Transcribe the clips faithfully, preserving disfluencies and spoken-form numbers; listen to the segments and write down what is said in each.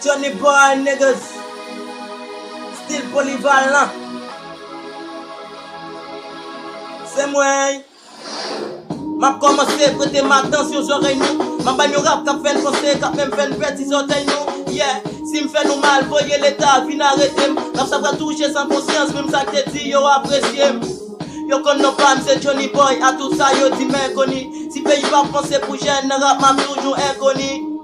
Johnny Boy, niggas. Still polyvalent. Se mwen. M ap kòmanse, prete m atansyon zòrèy nou. M ap ba n yon rap k ap fè n panse, k ap menm fè n pèdi zòtèy nou. Yeah, si m fè nou mal, voye leta vin arete m. Rap sa pral touche san konsyans, menm sa k te di yo apresye m. Yo konn non pa m, se Johnny Boy, a tout sa yo di m enkoni. Si peyi pa panse pou jèn, nan rap m ap toujou enkoni.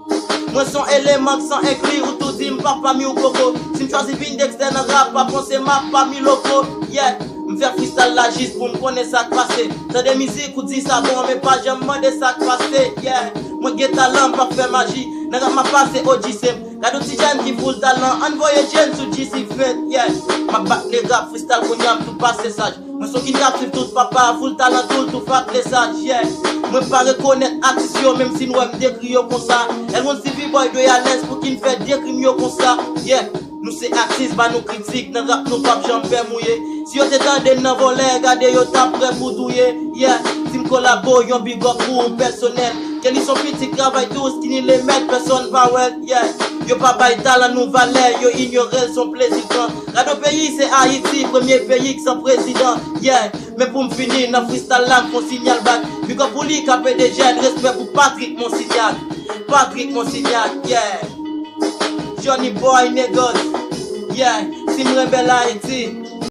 Mwen se yon eleman k san enkli, ou tou di m pa pami ou koko. Si m chwazi vin Dexter nan rap, pa panse m ap pami loko. Yeah, m fè freestyle la jis pou m konnen sa k pase. Tande mizik ou di sa bon, men pa janm mande sa k pase. Yeah, mwen gen talan, m p ap fè maji. Nan rap m ap pase O G se m. Gade yon ti jèn ki full talan, ann voye jèn sou G C Fed. Yeah, m ap bat le rap, freestyle kounye a m tou pase saj. Mwen se yon ki t ap swiv tout papa, full talan, tou l tou fat lesaj, yeah. Mwen pa rekonèt atis yo, menm si n wè m dekri yo konsa. Elwon Stevie Boy dwe alèz pou ki n fè dekri m yo konsa, yeah. Nou se atis, ba nou kritik, nan rap nou p ap janm pè mouye. Si yo te tande n nan vòlè, gade yo t ap prè pou touye, yeah. Team Kolabo, yon big up pou ou pèsonèl. Kelly se yon pitit travay tou, Skinny le mèt, pèsonn pa wè l, yeah. Yo pa bay talan nou valè, yo inyore l, se yon plezi l pran. Gade yon peyi, se Ayiti, premye peyi k san prezidan, yeah. Men pou m fini, nan freestyle la, m fè yon sinyal bak. Big up pou li, K P D J, respè pou Patrick Monsignal. Patrick Monsignal, yeah. Johnny Boy, niggas, yeah. Si m renmen Ayiti,